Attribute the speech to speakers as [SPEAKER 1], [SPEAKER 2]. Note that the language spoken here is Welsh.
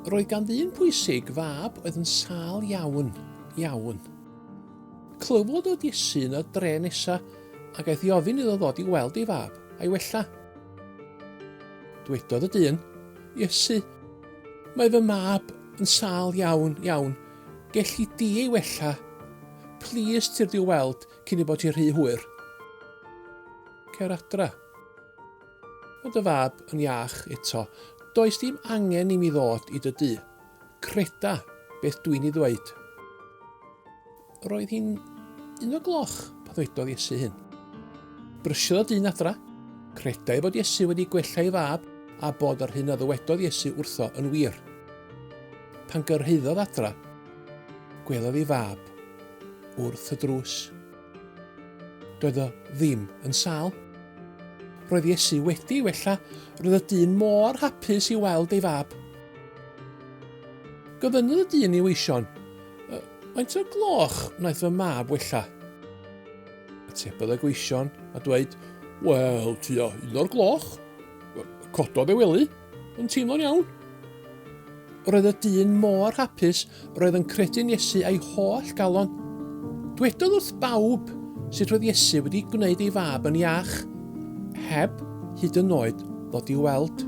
[SPEAKER 1] Roedd gan ddyn pwysig fab oedd yn sâl iawn, iawn. Clywodd fod Iesu yn y dre nesa ac aeth i ofyn iddo ddod i weld ei fab a'i wella. Dwedodd y dyn, Iesu, mae fy mab yn sâl iawn, iawn. Gelli di ei wella? Plîs tyrd i'w weld cyn ei bod hi rhy hwyr. Cer adra. Mae dy fab yn iach eto. Does dim angen i mi ddod i dy dŷ. Creda beth dwi'n ei ddweud. Roedd hi'n un o gloch pan ddwedodd Iesu hyn. Brysiodd y dyn adra. Credai fod Iesu wedi gwella ei fab a bod yr hyn a ddywedodd Iesu wrtho yn wir. Pan gyrhaeddodd adra, gwelodd ei fab wrth y drws. Doedd o ddim yn sâl. Roedd Iesu wedi ei wella, roedd y dyn mor hapus i weld ei fab. Gofynnodd y dyn i weision, Faint o gloch wnaeth fy mab wella? Atebodd y gweision a dweud, Wel, tua un o'r gloch. Cododd ei wely, yn teimlo'n iawn. Roedd y dyn mor hapus, roedd yn credu'n Iesu a'i holl galon. Dwedodd wrth bawb sut roedd Iesu wedi gwneud ei fab yn iach, heb hyd yn oed ddod i'w weld.